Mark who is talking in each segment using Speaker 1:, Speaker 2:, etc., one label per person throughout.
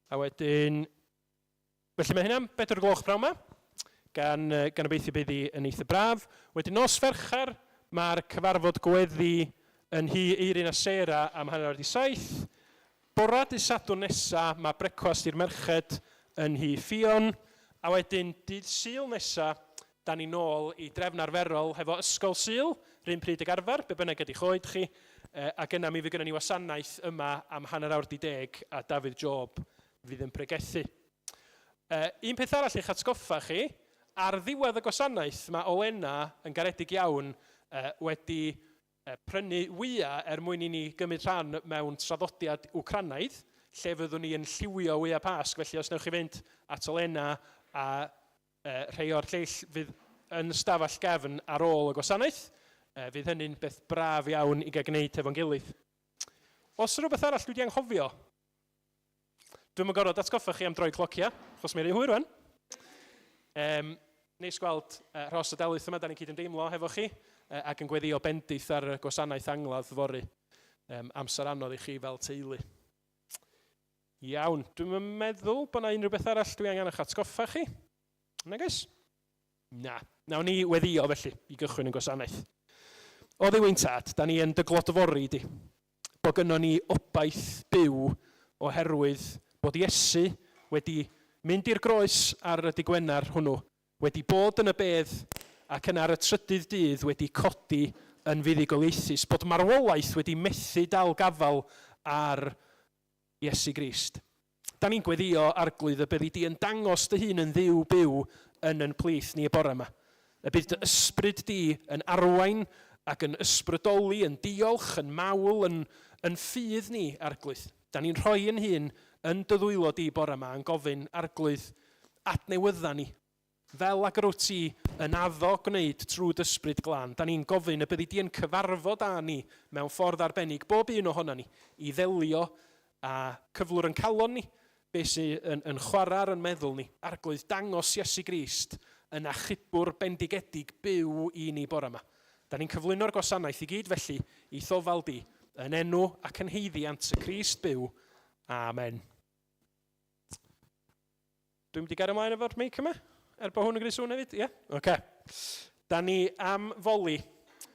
Speaker 1: A wedyn, felly mae hynna'n 4 gloch prawn yma, gan, gan obeithio bydd hi yn eitha braf. Wedyn nos Fercher, mae'r cyfarfod gweddi yn nhŷ Eirin a Sarah am 6:30. Bora dydd Sadwrn nesa, mae brecwast i'r merched yn nhŷ Ffion. A wedyn dydd Sul nesa, da ni nôl i drefn arferol hefo Ysgol Sul, r'un pryd ag arfer, be bynnag ydy'ch oed chi, ac yna mi fydd gynnon ni wasanaeth yma am 10:30 a Dafydd Job fydd yn pregethu. Un peth arall i'ch atgoffa chi, ar ddiwedd y gwasanaeth mae Olena yn garedig iawn wedi prynu wyau er mwyn i ni gymryd rhan mewn traddodiad Wcranaidd, lle fyddwn ni yn lliwio wyau Pasg, felly os wnewch chi fynd at Olena a rhai o'r lleill fydd yn stafell gefn ar ôl y gwasanaeth, fydd hynny'n beth braf iawn i gael gwneud hefo'n gilydd. Oes rhywbeth arall dwi wedi anghofio? Dwi'm yn gorfod atgoffa chi am droi clocia, achos mae'n rhy hwyr rwan. Um, neis gweld Rhos a Delyth yma, da ni'n cyd-ymdeimlo hefo chi, ac yn gweddio bendith ar y gwasanaeth angladd fory. Um, amser anodd i chi fel teulu. Iawn, dwi'm yn meddwl bod yna unrhyw beth arall dwi angen eich atgoffa chi. Nag oes? Na. Nawn ni weddio felly i gychwyn y gwasanaeth. O Dduw ein tad, da ni yn dy glodfori di. Bod gynnon ni obaith byw oherwydd bod Iesu wedi mynd i'r groes ar y Dydd Gwener hwnnw, wedi bod yn y bedd ac yna ar y trydydd dydd wedi codi yn fuddugoliaethus, bod marwolaeth wedi methu dal gafael ar Iesu Grist. Da ni'n gweddio, Arglwydd, y byddi di yn dangos dy hun yn Dduw byw yn yn plith ni y bore yma. Y bydd dy ysbryd di yn arwain ac yn ysbrydoli, yn diolch, yn mawl, yn, yn ffydd ni, Arglwydd. Da ni'n rhoi yn hun yn dy ddwylo di bore yma, yn gofyn, Arglwydd, adnewydda ni, Fel ag yr wyt ti yn addo gwneud trwy d'Ysbryd Glân, da ni'n gofyn y byddi di yn cyfarfod â ni mewn ffordd arbennig, bob un ohonon ni, i ddelio â cyflwr yn calon ni, be sy yn, yn chwarae ar yn meddwl ni. Arglwydd, dangos Iesu Grist yn achubwr bendigedig byw i ni bore yma. Da ni'n cyflwyno'r gwasanaeth i gyd felly i'th ofal di, yn enw ac yn haeddiant y Crist byw. Amen. Dwi'n mynd i gario ymlaen efo'r meic yma, er bod hwn yn gwneud sŵn hefyd, ie? Yeah? Oce. Okay. Da ni am foli.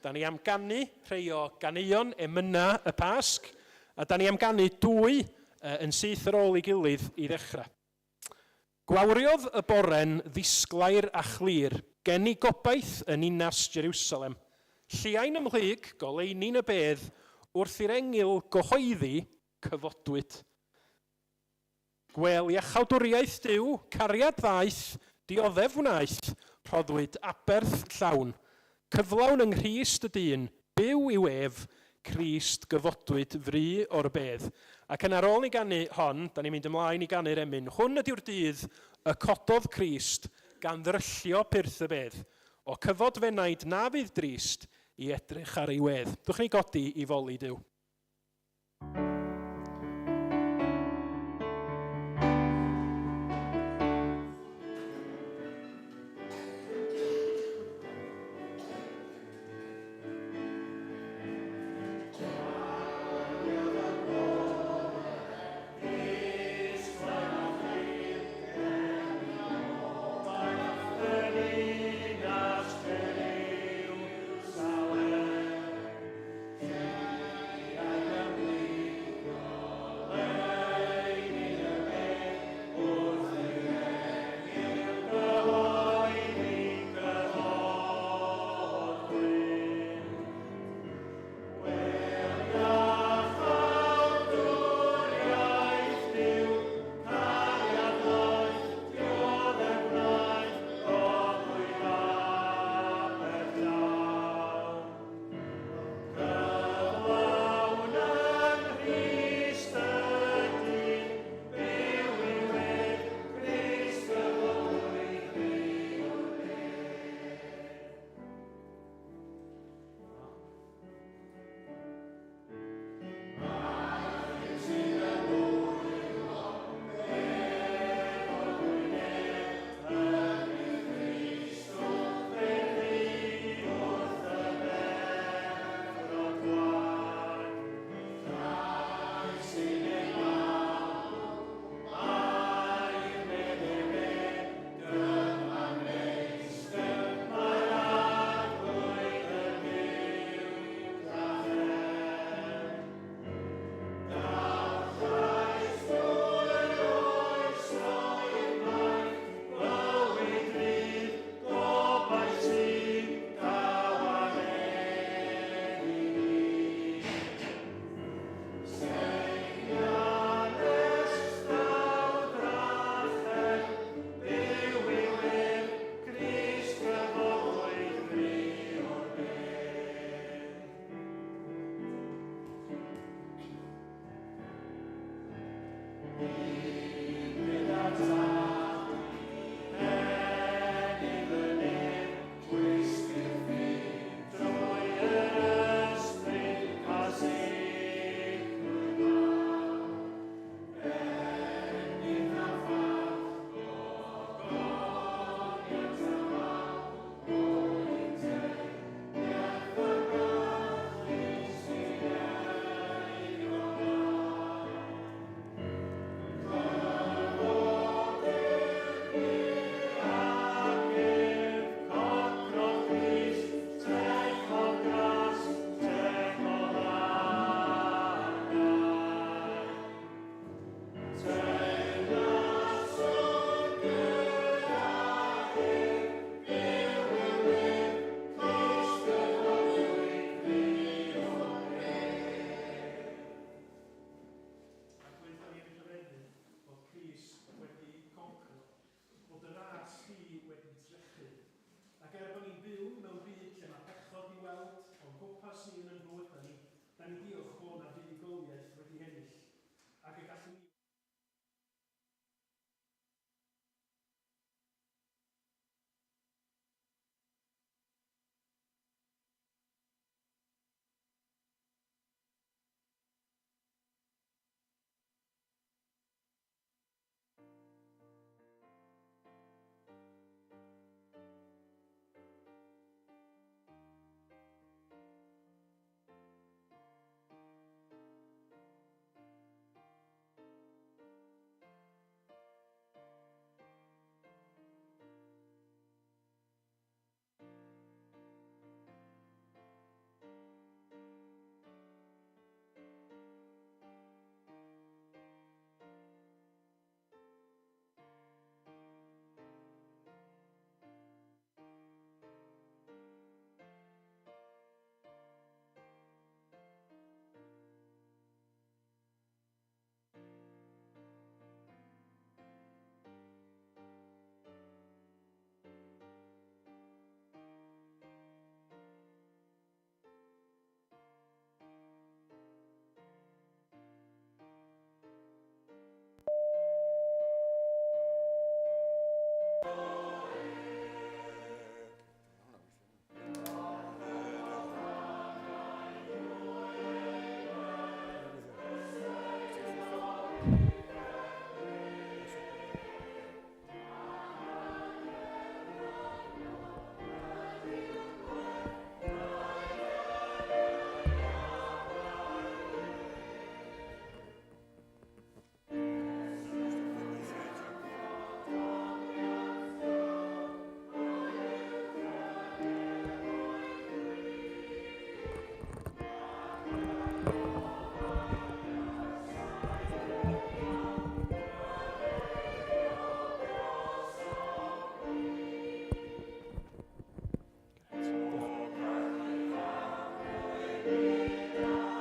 Speaker 1: Da ni am ganu rhai o ganeuon emyna y Pasg, a da ni am ganu dwy yn syth ar ôl ei gilydd i ddechrau. Gwawriodd y bore'n ddisglair a chlir, gen i gobaith yn ninas Jerusalem. Lliain ymhlyg, goleuni'n y bedd, wrth i'r engyl gyhoeddi, cyfodwyd. Gwêl iachawdwriaeth Duw, cariad ddaeth, dioddef wnaeth, rhoddwyd aberth llawn. Cyflawn yng Nghrist y dyn, byw yw ef, Crist gyfodwyd fry o'r bedd. Ac yna ar ôl ni ganu hon, da ni'n mynd ymlaen i ganu'r emyn. Hwn ydyw'r dydd y cododd Crist gan ddryllio pyrth y bedd. O cyfod f'enaid na fydd drist i edrych ar ei wedd. Dwch ni godi i foli Duw.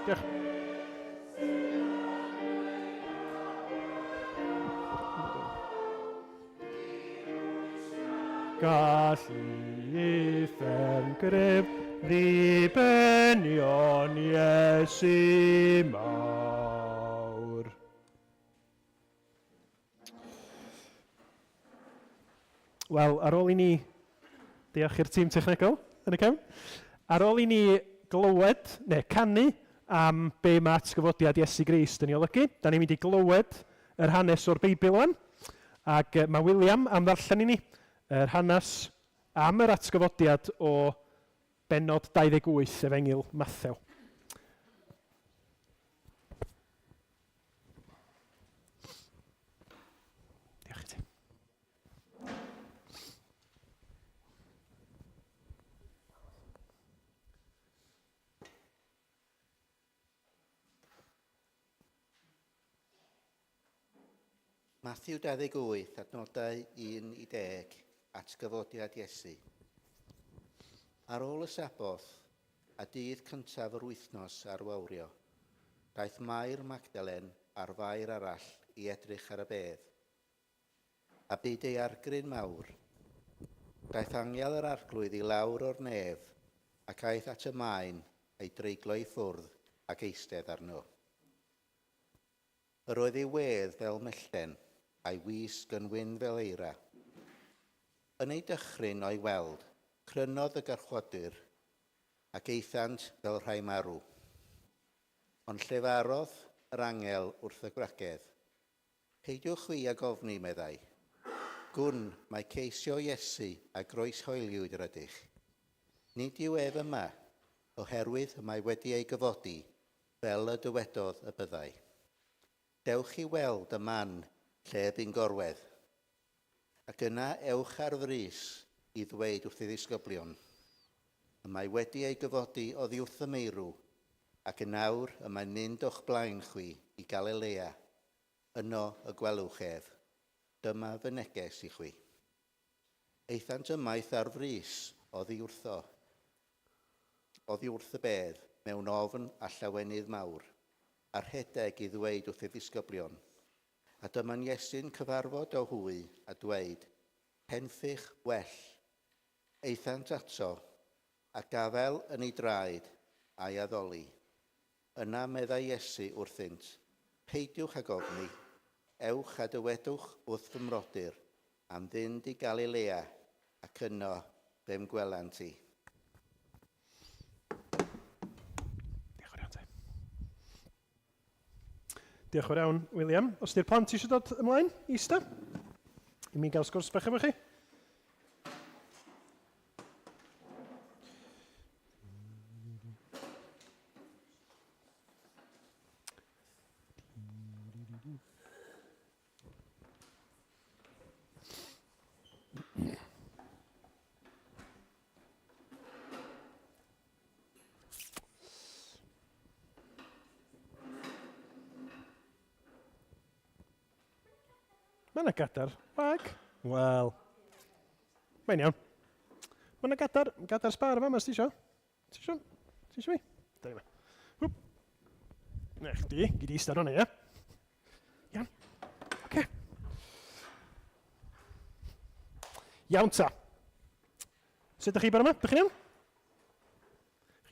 Speaker 1: Diolch. Gallu uffern gref ddibenion Iesu mawr. Wel, ar ôl i ni... Diolch i'r tîm technegol yn y cefn. Ar ôl i ni glywed, neu canu, am be mae atgyfodiad Iesu Grist yn ei olygu, da ni'n mynd i glywed yr hanes o'r Beibl wan. Ac mae William am ddarllen i ni yr hanes am yr atgyfodiad o bennod 28 Efengyl Mathew. Diolch i ti.
Speaker 2: Matthew 28, adnodau 1 i 10, atgyfodiad Iesu. Ar ôl y Saboth, a dydd cyntaf yr wythnos ar wawrio, daeth Mair Magdalen a'r Fair arall i edrych ar y bedd. A bu daeargryn mawr. Daeth angel yr Arglwydd i lawr o'r nef, ac aeth at y maen, a'i dreiglo i ffwrdd, ac eistedd arno. Yr oedd ei wedd fel mellten, a'i wisg yn wyn fel eira. Yn eu dychryn o'i weld, crynodd y garchwadur, ac aethant fel rhai marw. Ond llefarodd yr angel wrth y gwragedd, Peidiwch chwi ag ofni, meddai. Gwn mai ceisio Iesu a groeshoeliwyd yr ydych. Nid yw ef yma, oherwydd y mae wedi ei gyfodi, fel y dywedodd y byddai. Dewch i weld y man lle y bu'n gorwedd. Ac yna ewch ar frys i ddweud wrth ei ddisgyblion, Y mae wedi ei gyfodi oddi wrth y meirw, ac yn awr y mae'n mynd o'ch blaen chwi i Galilea, yno y gwelwch ef. Dyma fy neges i chwi. Aethant ymaith ar frys oddi wrtho, oddi wrth y bedd, mewn ofn a llawenydd mawr, a rhedeg i ddweud wrth ei ddisgyblion. A dyma'n Iesu'n cyfarfod â hwy, a dweud, Penffych well. Aethant ato, a gafael yn ei draed, a'i addoli. Yna meddai Iesu wrthynt, Peidiwch ag ofni, ewch a dywedwch wrth fy mrodyr am fynd i Galilea, ac yno fe'm gwelant i.
Speaker 1: Diolch yn fawr iawn te. Diolch yn fawr iawn, William. Os di'r plant eisiau dod ymlaen i ista, i mi gael sgwrs bach efo chi. Mae yna gadar wag. Wel, mae'n iawn. Mae yna gadar, gadar sbar yma, os ti isio. Ti isio? Ti isio fi? Da yma. Hwp. Na chdi, gyd i eistedd hwnna, ie? Iawn. Oce. Iawn ta. Sut ydych chi bore yma? Ydych chi'n iawn?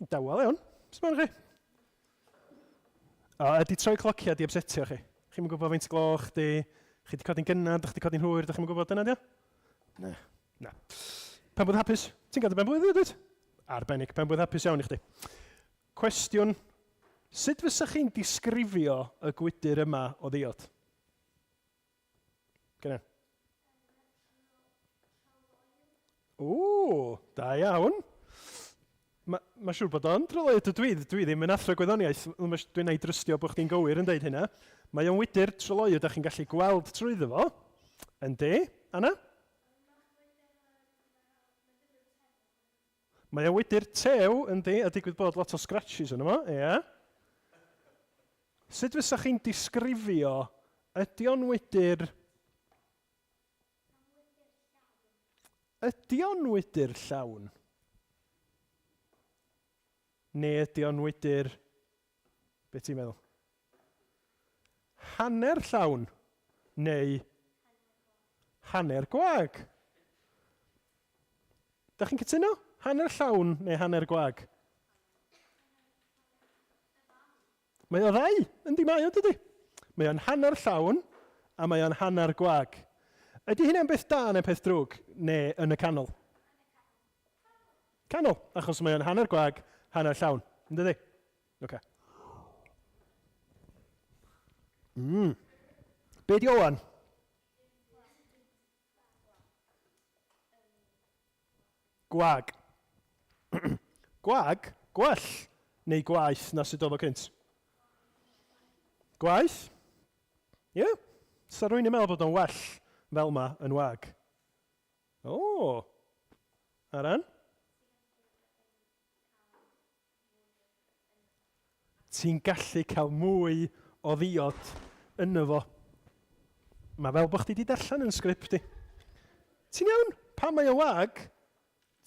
Speaker 1: Chi'n dawel iawn. Sut mae'n chi? O, ydy troi clociau di upsetio chi? Chi'n mynd gwybod faint gloch di? Chi di codi'n gynnar, dych chi di codi'n hwyr, dych chi'n mynd gwybod dyna di o? Na. Na. Pen blwydd hapus? Ti'n gadw ben blwydd i, dwyt? Arbennig, pen blwydd hapus iawn i chdi. Cwestiwn, sut fysa chi'n disgrifio y gwydr yma o ddiod? Gynna. O, da iawn. Mae ma siŵr bod o'n dryloyw. Dwi, dwi ddim yn athro gwyddoniaeth, dwi'n ei drystio bod chdi'n gywir yn deud hynna. Mae o'n wydr tryloyw, da chi'n gallu gweld trwyddo fo. Yndi, Anna? Mae o'n wydr tew, yndi, a digwydd bod lot o scratches yno fo, ie. Sut fysa chi'n disgrifio, ydy o'n wydr... Ydy o'n wydr llawn? Neu ydy o'n wydr... Be ti'n meddwl? Hanner llawn neu hanner gwag? Da chi'n cytuno? Hanner llawn neu hanner gwag? Mae o ddau, yndi mae o, dydy? Mae o'n hanner llawn a mae o'n hanner gwag. Ydy hynna'n beth da neu peth drwg, neu yn y canol? Canol, achos mae o'n hanner gwag, hanner llawn, yn dydy? Oce. Mm. Be di Owan? Gwag. Gwag? Gwell neu gwaeth na sut oedd o cynt? Gwaeth? Ie? Yeah. Sa rwy'n yn meddwl bod o'n well fel ma yn wag? O! Aran? Ti'n gallu cael mwy o ddiod yno fo. Mae fel bod chdi 'di darllen yn sgript i. Ti'n iawn? Pan mae o'n wag,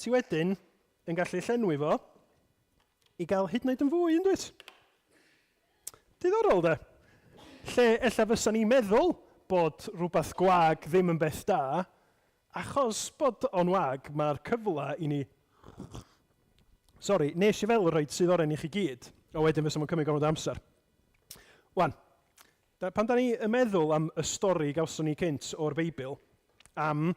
Speaker 1: ti wedyn yn gallu llenwi fo i gael hyd yn oed yn fwy, yn dwyt? Diddorol, de? Lle ella fysa ni'n meddwl bod rhywbeth gwag ddim yn beth da, Achos bod o'n wag, mae'r cyfle i ni... Sori, nes i fel rhoid sydd oren i chi gyd, a wedyn fysa fo'n cymryd gormod o amser. Wan, Da, pan da ni yn meddwl am y stori gawson ni cynt o'r Beibl, am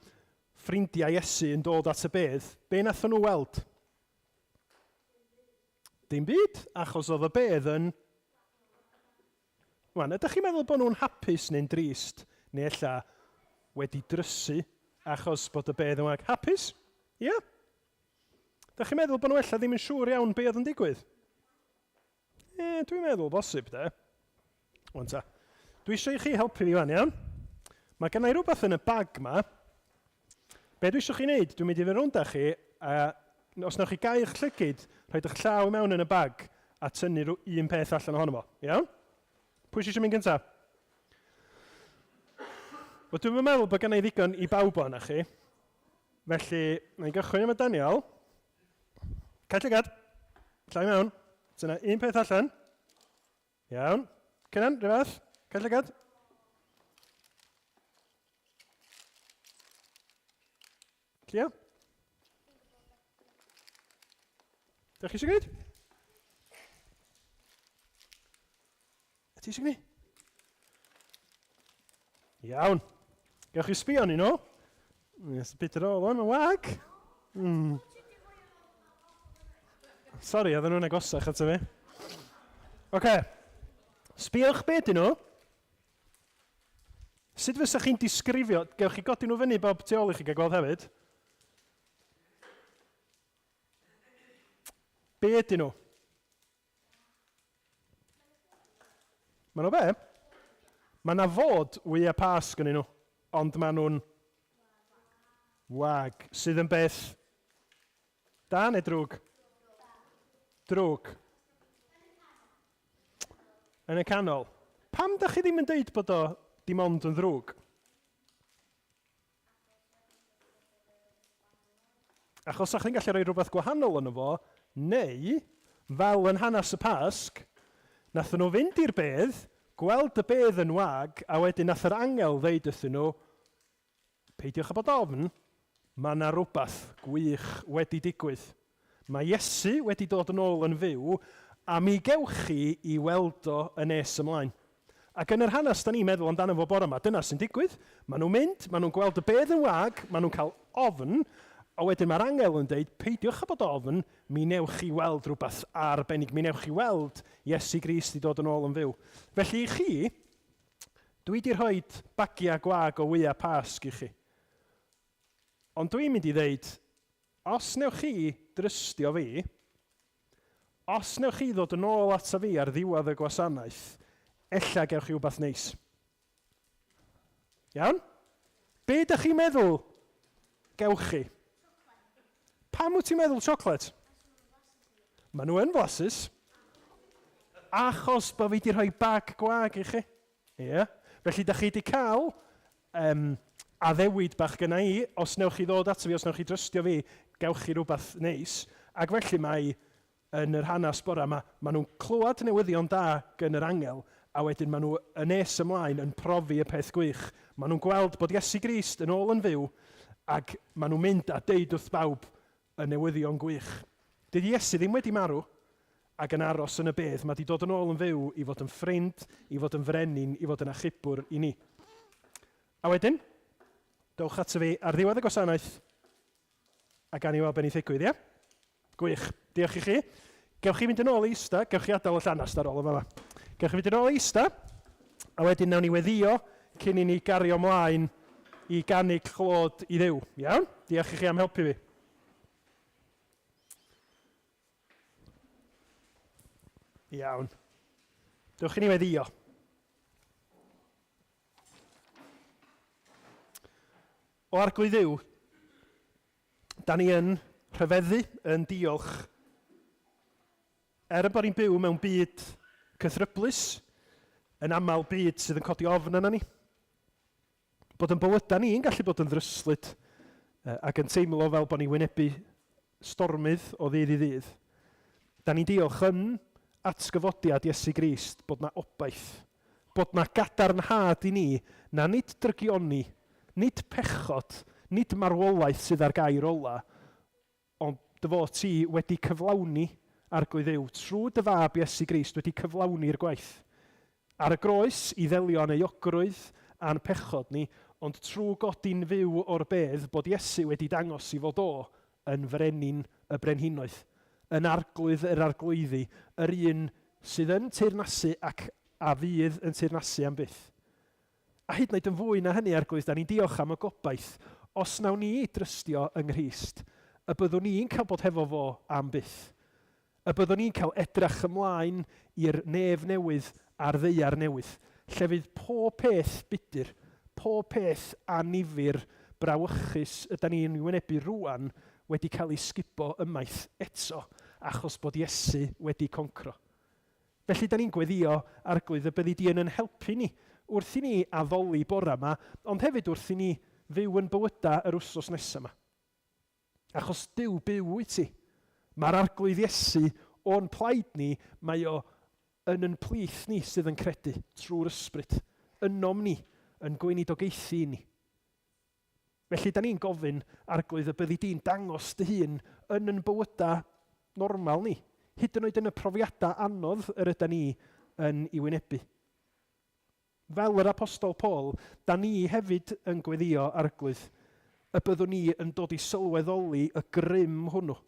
Speaker 1: ffrindiau Iesu yn dod at y bedd, be nathon nhw weld? Dim byd, achos oedd y bedd yn... Wan, ydych chi'n meddwl bod nhw'n hapus neu'n drist, neu ella wedi drysu achos bod y bedd yn wag? Hapus? Ie? Yeah? Ydych chi'n meddwl bod nhw ella ddim yn siŵr iawn be oedd yn digwydd? E, dwi'n meddwl bosib, de. Wan ta. Dwi eisiau i chi helpu fi wan, iawn? Mae gennau rhywbeth yn y bag ma. Be dwi eisiau chi wneud, dwi'n mynd i fynd rownd â chi, a os newch chi gau eich llygid, rhoi eich llaw i mewn yn y bag a tynnu rhyw un peth allan ohono fo. Iawn? Pwy sy'n eisiau mynd gyntaf? Wel, dwi'n meddwl bod gennau ddigon i bawb ohonoch chi. Felly, mae'n gychwyn efo Daniel. Cau llygad. Llai mewn. Dyna un peth allan. Iawn. Cynan, rhyw fath. Cau llygad. Llio? Dych chi eisiau gwneud? A ti eisiau gwneud? Iawn. Gewch chi sbio arnyn nhw. Yes, bit ar ôl o'n wag. Sori, oedden nhw'n agosach ato fi. Oce. Okay. Sbiwch be dyn nhw. Sut fysa chi'n disgrifio? Gewch chi godi nhw fyny bob tu ôl i chi gael gweld hefyd. Be ydyn nhw? Maen nhw be? Mae yna fod wyau Pasg yn nhw, ond maen nhw'n wag, sydd yn beth da neu drwg? Drwg. Yn y canol. Pam da chi ddim yn deud bod o dim ond yn ddrwg? Achos 'sa chdi'n gallu rhoi rhywbeth gwahanol yno fo, neu, fel yn hanes y Pasg, nathon nhw fynd i'r bedd, gweld y bedd yn wag, a wedyn nath yr angel ddeud wrthyn nhw, peidiwch â bod ofn, mae yna rhywbeth gwych wedi digwydd. Mae Iesu wedi dod yn ôl yn fyw, a mi gewch chi i weld o yn nes ymlaen. Ac yn yr hanes da ni'n meddwl amdano fo bore 'ma, dyna sy'n digwydd. Maen nhw'n mynd, maen nhw'n gweld y bedd yn wag, maen nhw'n cael ofn, a wedyn mae'r angel yn deud, peidiwch â bod ofn, mi newch chi weld rhywbeth arbennig, mi newch chi weld Iesu Grist i dod yn ôl yn fyw. Felly i chi, dwi di rhoi bagiau gwag o wyau Pasg i chi. Ond dwi'n mynd i ddeud, os newch chi drystio fi, os newch chi ddod yn ôl ata fi ar ddiwedd y gwasanaeth, ella gewch chi wbath neis. Iawn? Be ydych chi'n meddwl gewch chi? Pam wyt ti'n meddwl chocolate? Maen nhw yn flasus. Achos bod fi wedi rhoi bag gwag i chi. Ie. Felly, da chi wedi cael um, addewid bach gyna i, os newch chi ddod ato fi, os newch chi drystio fi, gewch chi rhywbeth neis. Ac felly mae yn yr hanes bore yma, maen nhw'n clywed newyddion da gan yr angel, a wedyn maen nhw yn nes ymlaen yn profi y peth gwych. Maen nhw'n gweld bod Iesu Grist yn ôl yn fyw, ac maen nhw'n mynd a deud wrth bawb y newyddion gwych. Dydy Iesu ddim wedi marw ac yn aros yn y bedd, mae wedi dod yn ôl yn fyw i fod yn ffrind, i fod yn frenin, i fod yn achubwr i ni. A wedyn, dowch ato fi ar ddiwedd y gwasanaeth a gawn ni weld be wneith ddigwydd, ie? Gwych. Diolch i chi. Gewch chi fynd yn ôl i ista, gewch chi adael y llanast ar ôl yn fama. Gewch chi fynd yn ôl i ista, a wedyn nawn ni weddio cyn i ni gario mlaen i ganu clod i Dduw. Iawn? Diolch i chi am helpu fi. Iawn. Dewch i ni weddio. O Arglwydd Dduw, da ni yn rhyfeddu, yn diolch. Er y bod ni'n byw mewn byd cythryblus, yn aml byd sydd yn codi ofn yna ni, bod yn bywydau ni yn gallu bod yn ddryslyd ac yn teimlo fel bod ni'n wynebu stormydd o ddydd i ddydd. Da ni'n diolch yn atgyfodiad Iesu Grist bod 'na obaith, bod 'na gadarnhad i ni na nid drygioni, nid pechod, nid marwolaeth sydd â'r gair ola, ond dy fod ti wedi cyflawni, Arglwydd Dduw, trwy dy Fab Iesu Grist wedi cyflawni'r gwaith. Ar y groes i ddelio â'n euogrwydd a'n pechod ni, ond trwy godi'n fyw o'r bedd bod Iesu wedi dangos i fod o yn Frenin y brenhinoedd, yn Arglwydd yr arglwyddi, yr un sydd yn teyrnasu ac a fydd yn teyrnasu am byth. A hyd yn oed yn fwy na hynny, Arglwydd, da ni'n diolch am y gobaith, os wnawn ni drystio yng Nghrist, y byddwn ni'n cael bod hefo fo am byth. Y byddwn ni'n cael edrach ymlaen i'r nef newydd a'r ddaear newydd, lle fydd pob peth budr, pob peth annifyr, brawychus ydan ni'n ei wynebu rŵan wedi cael ei sgubo ymaith eto, achos bod Iesu wedi concro. Felly, da ni'n gweddïo, Arglwydd, y byddi di yn yn helpu ni wrth i ni addoli bore 'ma, ond hefyd wrth i ni fyw yn bywydau yr wsos nesa 'ma. Achos Duw byw wyt ti. Mae'r Arglwydd Iesu o'n plaid ni, mae o yn yn plith ni sydd yn credu, trwy'r Ysbryd, ynom ni, yn gweinidogaethu i ni. Felly, da ni'n gofyn, Arglwydd, y byddi di'n dangos dy hun yn yn bywydau normal ni, hyd yn oed yn y profiadau anodd yr yda ni yn ei wynebu. Fel yr Apostol Paul, da ni hefyd yn gweddïo, Arglwydd, y byddwn ni yn dod i sylweddoli y grym hwnnw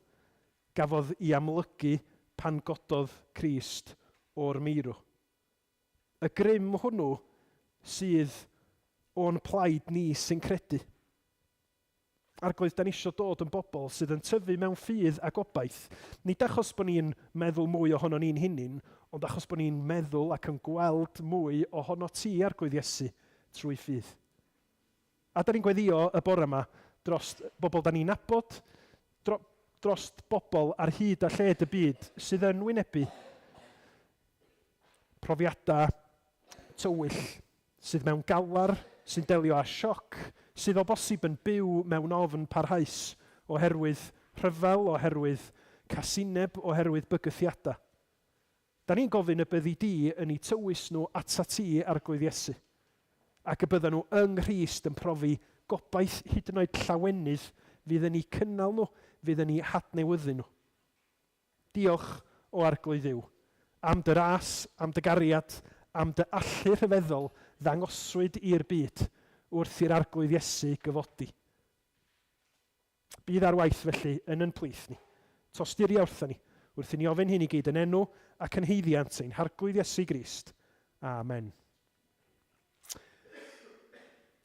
Speaker 1: gafodd i amlygu pan gododd Crist o'r meirw. Y grym hwnnw sydd o'n plaid ni sy'n credu. Arglwydd, da ni eisiau dod yn bobl sydd yn tyfu mewn ffydd a gobaith, nid achos bod ni'n meddwl mwy ohono ni'n hunin, ond achos bod ni'n meddwl ac yn gweld mwy ohono ti, Arglwydd Iesu, trwy ffydd. A da ni'n gweddïo y bore yma dros bobl da ni'n nabod, dro, dros bobl ar hyd a lled y byd sydd yn wynebu profiadau tywyll, sydd mewn galar, sy'n delio â sioc, sydd o bosib yn byw mewn ofn parhaus oherwydd rhyfel, oherwydd casineb, oherwydd bygythiadau. Da ni'n gofyn y byddi di yn eu tywys nhw atat ti, Arglwydd Iesu, ac y byddan nhw yng Nghrist yn profi gobaith hyd yn oed llawenydd fydd yn eu cynnal nhw, fydd yn eu hadnewyddu nhw. Diolch, O Arglwydd Dduw, am dy ras, am dy gariad, am dy allu rhyfeddol ddangoswyd i'r byd wrth i'r Arglwydd Iesu gyfodi. Bydd ar waith felly yn yn plith ni. Tosturia wrthon ni, wrth i ni ofyn hyn i gyd yn enw ac yn haeddiant ein Harglwydd Iesu Grist. Amen.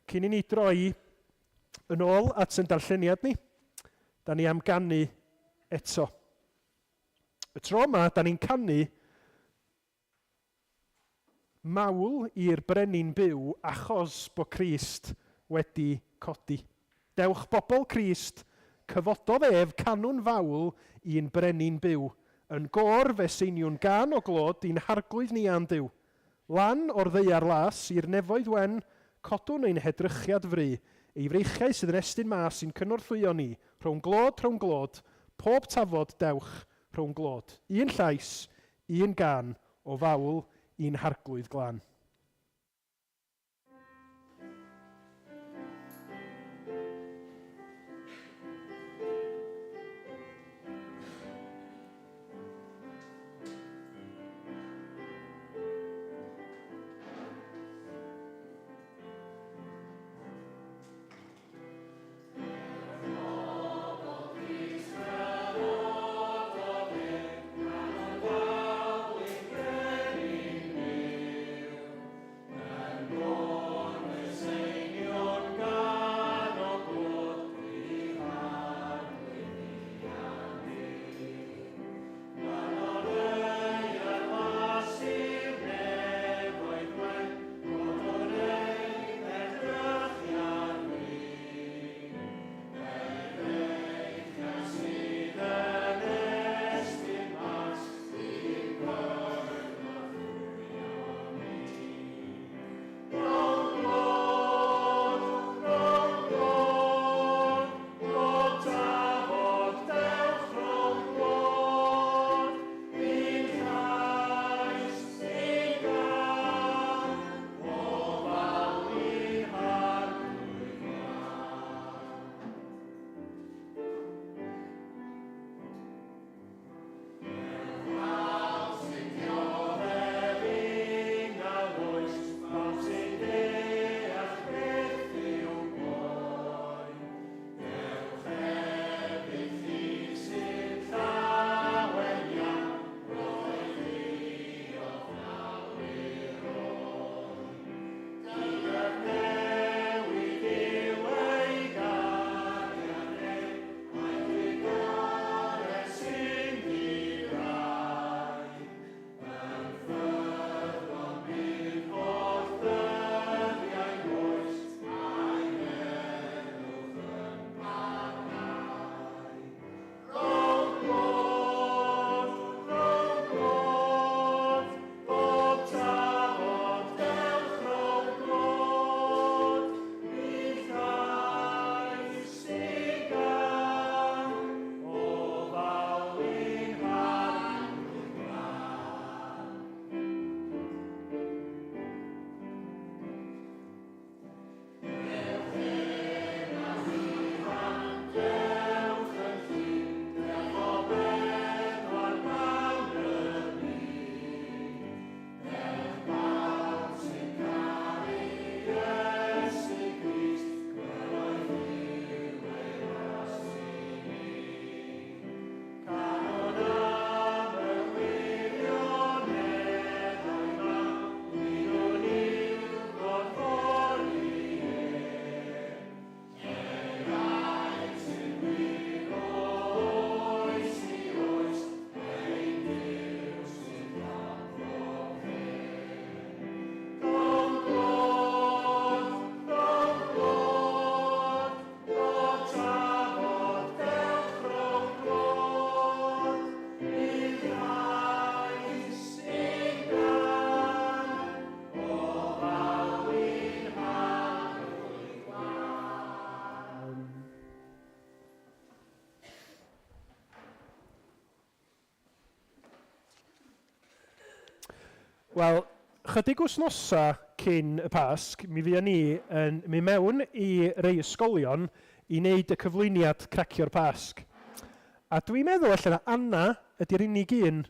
Speaker 1: Cyn i ni droi yn ôl at yn darlleniad ni, da ni am ganu eto. Y tro yma, da ni'n canu mawl i'r brenin byw achos bod Crist wedi codi. Dewch bobl Crist, cyfododd ef, canwn fawl i'n brenin byw. Yn gôr fe seiniwn gân o glod i'n harglwydd ni a'n Duw. Lan o'r ddaear las i'r nefoedd wen, codwn ein hedrychiad fry, ei freichiau sydd yn estyn mas i'n cynorthwyo ni, rhown glod, rhown glod, pob tafod, dewch, rhown glod. Un llais, un gân, o fawl i'n harglwydd glân. Wel, chydig wythnosau cyn y Pasg, mi fuon ni yn mynd mewn i rei ysgolion i wneud y cyflwyniad Cracio'r Pasg. A dwi'n meddwl ella na Anna ydy'r unig un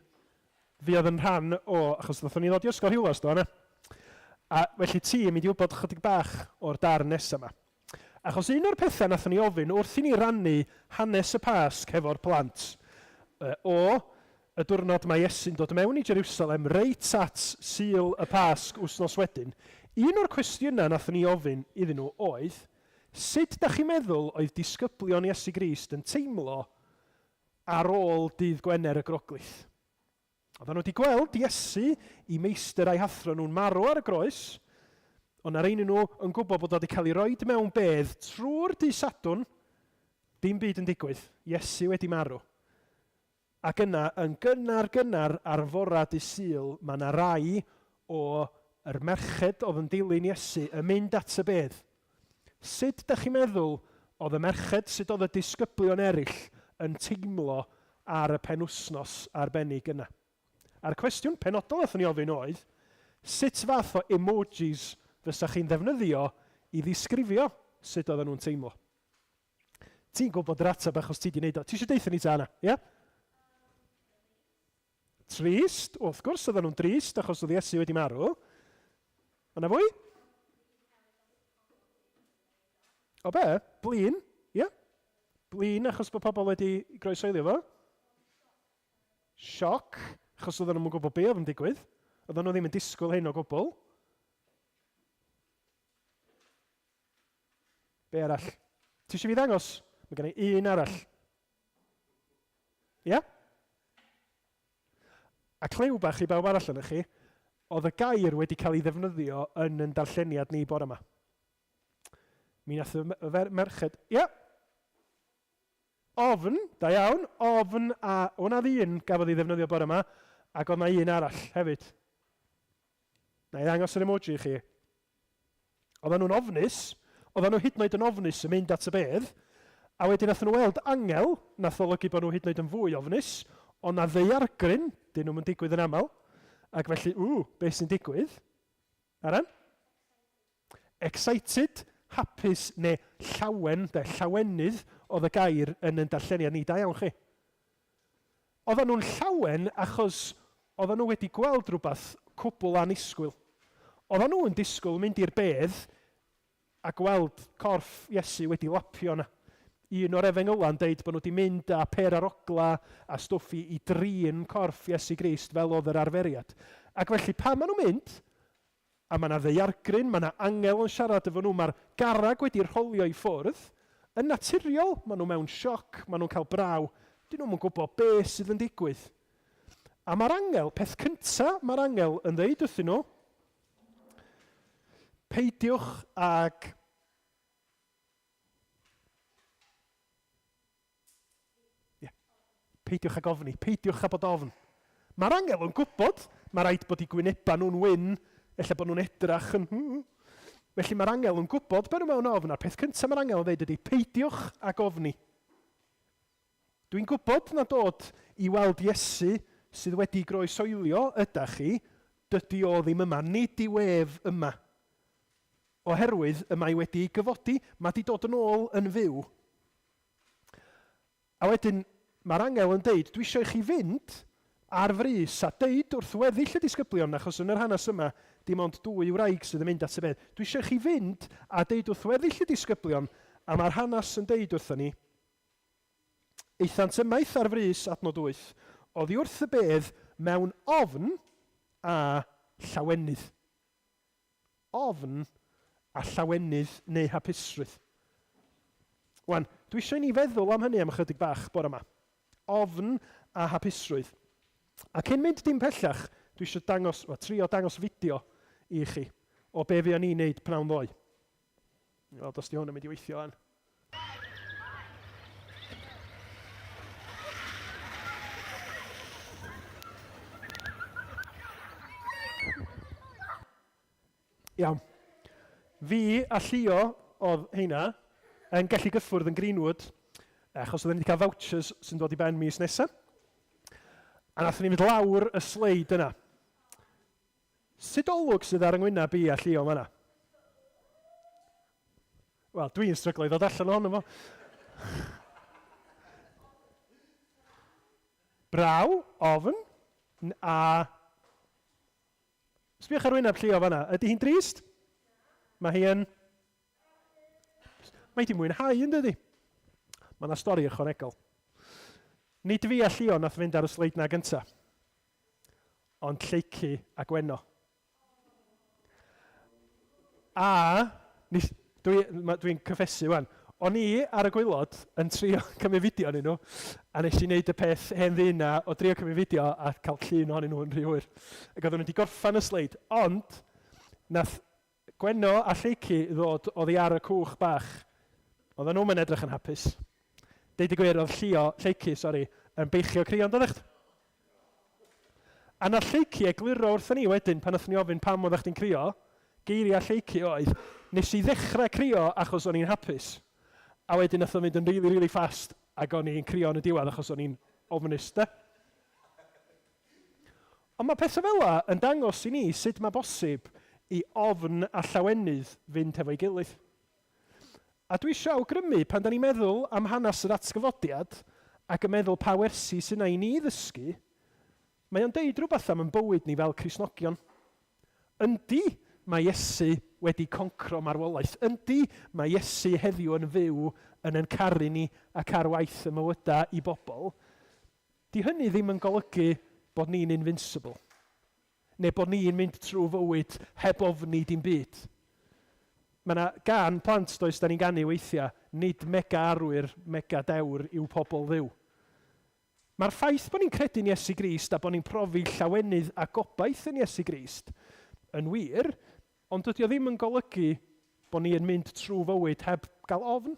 Speaker 1: fuodd yn rhan o, achos ddothon ni ddod i Ysgol Rhiwlas do, Anna? A felly ti yn mynd i wybod chydig bach o'r darn nesaf yma. Achos un o'r pethau nathon ni ofyn wrth i ni rannu hanes y Pasg hefo'r plant, o y diwrnod mae Iesu'n dod mewn i Jeriwsalem reit at Sul y Pasg wsnos wedyn, un o'r cwestiynau nathon ni ofyn iddyn nhw oedd, sut dach chi'n meddwl oedd disgyblion Iesu Grist yn teimlo ar ôl dydd Gwener y Groglith? Oedden nhw wedi gweld Iesu, i meistr a'i hathro nhw'n marw ar y groes, ond na rein nhw yn gwybod bod o wedi cael ei roed mewn bedd trwy'r dydd Sadwrn, dim byd yn digwydd, Iesu wedi marw. Ac yna, yn gynnar gynnar ar fora dydd Sul, mae yna rai o yr merched oedd yn dilyn Iesu yn mynd at y bedd. Sut dych chi'n meddwl oedd y merched, sut oedd y disgyblion eraill yn teimlo ar y penwythnos arbennig yna? A'r cwestiwn penodol wnaethon ni ofyn oedd, sut fath o emojis fysa chi'n ddefnyddio i ddisgrifio sut oedden nhw'n teimlo? Ti'n gwybod yr ateb achos ti 'di wneud o. Ti eisiau deutha ni ta, Anna? Ie? Trist, wrth gwrs oedden nhw'n drist achos oedd Iesu wedi marw. Yna fwy? O be? Blin? Ie? Yeah. Blin achos bod pobl wedi groesoelio fo. Sioc, achos oedden nhw'n gwybod be oedd yn digwydd. Oedden nhw ddim yn disgwyl hyn o gwbl. Be arall? Ti eisiau fi ddangos? Mae gen i un arall. Ie? Yeah? A clyw bach i bawb arall yna chi, oedd y gair wedi cael ei ddefnyddio yn yn darlleniad ni bore yma. Mi nath y merched... Ie? Yeah. Ofn, da iawn, ofn a... O'na ddyn gafodd ei ddefnyddio bore yma, ac oedd na un arall hefyd. Na i ddangos yr emoji i chi. Oedden nhw'n ofnus, oedden nhw hyd yn oed yn ofnus yn mynd at y bedd, a wedyn nathon nhw weld angel, nath olygu bod nhw hyd yn oed yn fwy ofnus, ond na ddaeargryn, dyn nhw'm yn digwydd yn aml, ac felly, ww, beth sy'n digwydd? Aran? Excited, hapus neu llawen, de, llawenydd oedd y gair yn yn darlleniad ni, da iawn chi. Oedden nhw'n llawen achos oedden nhw wedi gweld rhywbeth cwbl annisgwyl. Oedden nhw yn disgwyl mynd i'r bedd a gweld corff Iesu wedi lapio yna. Un o'r efengylau'n deud bod nhw wedi mynd â per arogla a stwff i, i drin corff Iesu Grist fel oedd yr arferiad. Ac felly pan maen nhw'n mynd, A mae 'na ddaeargryn, mae 'na angel yn siarad efo nhw, mae'r garreg wedi rholio i ffwrdd. Yn naturiol, maen nhw mewn sioc, maen nhw'n cael braw, dyn nhw'm yn gwybod be sydd yn digwydd. A mae'r angel, peth cynta mae'r angel yn ddeud wrthyn nhw, peidiwch ag Ie. Peidiwch ag ofni. Peidiwch â bod ofn. Mae'r angel yn gwybod, mae rhaid bod eu gwynebau nhw'n wyn, ella bod nhw'n edrach yn... Felly mae'r angel yn gwybod bod nhw mewn ofn, a'r peth cyntaf mae'r angel yn dweud ydy, peidiwch ag ofni. Dwi'n gwybod na dod i weld Iesu sydd wedi groesoelio ydach chi, dydy o ddim yma, nid yw ef yma. Oherwydd y mae wedi ei gyfodi, mae 'di dod yn ôl yn fyw. A wedyn mae'r angel yn deud, dwi eisiau i chi fynd ar frys a deud wrth weddill y disgyblion, achos yn yr hanes yma, dim ond dwy wraig sydd yn mynd at y bedd. Dwi eisiau i chi fynd a deud wrth weddill y disgyblion, a mae'r hanes yn deud wrthon ni, aethant ymaith ar frys, adnod 8, oddi wrth y bedd mewn ofn a llawenydd. Ofn a llawenydd neu hapusrwydd. Wan, dwi eisiau i ni feddwl am hynny am ychydig bach bore yma. Ofn a hapusrwydd. A cyn mynd dim pellach, dwi eisiau dangos, well, trio dangos fideo i chi o be fuon ni'n neud pnawn ddoe. I weld os di hwn yn mynd i weithio wan. Iawn. Fi a Llio oedd heina yn gallu gyffwrdd yn Greenwood, achos oedden ni wedi cael vouchers sy'n dod i ben mis nesaf. A nathon ni fynd lawr y sleid yna. Sut olwg sydd ar 'y ngwyneb i a Llio fan'na? Wel, dwi'n stryglo i ddod allan ohono fo. Braw, ofn, a... Sbiwch ar wyneb Llio fan'na. Ydy hi'n drist? Mae hi yn... Mae hi 'di mwynhau, yn dydi? Mae yna stori ychwanegol. Nid fi a Llio nath fynd ar y sleid 'na gynta. Ond Lleucu a Gwenno. A, nes, dwi'n dwi cyffesu wan, o'n i ar y gwaelod yn trio cymryd fideo ohonyn nhw, a nes i wneud y peth hen ddyn na o drio cymryd fideo a cael llun ohonyn nhw yn rhy hwyr. Ac oedden nhw wedi gorffen y sleid, ond nath Gwenno a Lleucu ddod oddi ar y cwch bach. Oedden nhw'm yn edrych yn hapus. Deud y gwir, oedd Llio, Lleucu, sori, yn beichio crio, yn doeddech? A nath Lleucu egluro wrthon ni wedyn, pan nathon ni ofyn pam oeddech chdi'n crio, geiriau Lleucu oedd, nes i ddechrau crio achos o'n i'n hapus. A wedyn nath o fynd yn rili, rili fast ac o'n i'n crio yn y diwedd achos o'n i'n ofnus, de? Ond mae pethau fel 'na yn dangos i ni sut mae bosib i ofn a llawenydd fynd hefo'i gilydd. A dwi eisiau awgrymu, pan da ni'n meddwl am hanes yr atgyfodiad ac yn meddwl pa wersi sydd 'na i ni ddysgu, mae o'n deud rhywbeth am yn bywyd ni fel Cristnogion. Yndi, mae Iesu wedi concro marwolaeth. Yndi, mae Iesu heddiw yn fyw yn ein caru ni ac ar waith ym mywydau i bobl. 'Di hynny ddim yn golygu bod ni'n invincible, neu bod ni'n mynd trwy fywyd heb ofni dim byd. Mae 'na gân plant, does, 'da ni'n ganu weithiau, nid mega arwyr, mega dewr yw pobl Dduw. Mae'r ffaith bod ni'n credu'n Iesu Grist a bod ni'n profi llawenydd a gobaith yn Iesu Grist yn wir, Ond dydy o ddim yn golygu bod ni yn mynd trwy fywyd heb gael ofn.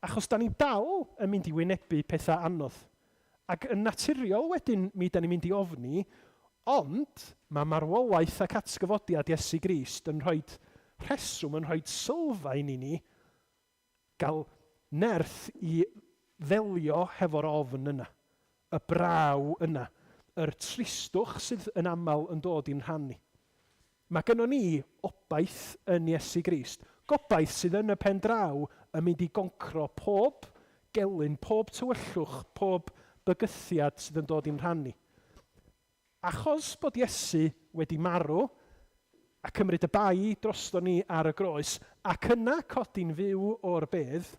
Speaker 1: Achos da ni dal yn mynd i wynebu pethau anodd. Ac yn naturiol wedyn mi da ni'n mynd i ofni, ond mae marwolaeth ac atgyfodiad Iesu Grist yn rhoi rheswm, yn rhoi sylfaen i ni gael nerth i ddelio hefo'r ofn yna, y braw yna, yr tristwch sydd yn aml yn dod i'n rhan ni. Mae gynnon ni obaith yn Iesu Grist, gobaith sydd yn y pen draw yn mynd i goncro pob gelyn, pob tywyllwch, pob bygythiad sydd yn dod i'n rhan ni. Achos bod Iesu wedi marw a cymryd y bai droston ni ar y groes ac yna codi'n fyw o'r bedd,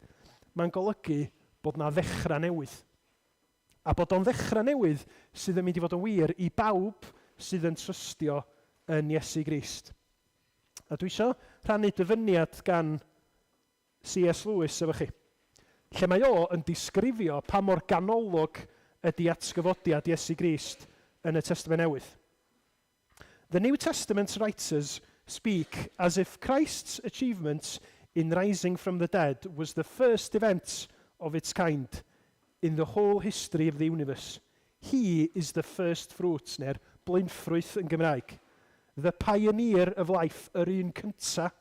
Speaker 1: mae'n golygu bod 'na ddechrau newydd. A bod o'n ddechrau newydd sydd yn mynd i fod yn wir i bawb sydd yn trystio yn Iesu Grist. A dwi isio rhannu dyfyniad gan CS Lewis efo chi, lle mae o yn disgrifio pa mor ganolog ydy atgyfodiad Iesu Grist yn y Testament Newydd. The New Testament writers speak as if Christ's achievement in rising from the dead was the first event of its kind in the whole history of the universe. He is the first fruits, neu'r blaenffrwyth yn Gymraeg. The pioneer of life, yr un cynta.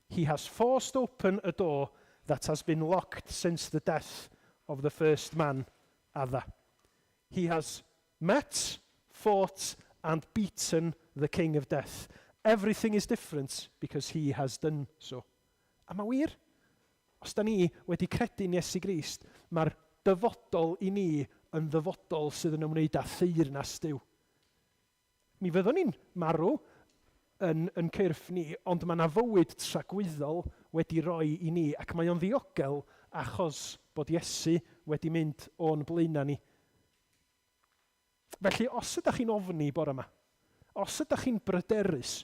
Speaker 1: He has forced open a door that has been locked since the death of the first man, Adda. He has met, fought and beaten the king of death. Everything is different because he has done so. A mae wir. Os da ni wedi credu'n Iesu Grist, mae'r dyfodol i ni yn ddyfodol sydd yn ymwneud â theyrnas Duw. Mi fyddwn ni'n marw yn yn cyrff ni, ond mae 'na fywyd tragwyddol wedi roi i ni, ac mae o'n ddiogel achos bod Iesu wedi mynd o'n blaenau ni. Felly, os ydych chi'n ofni bore yma, os ydych chi'n bryderus,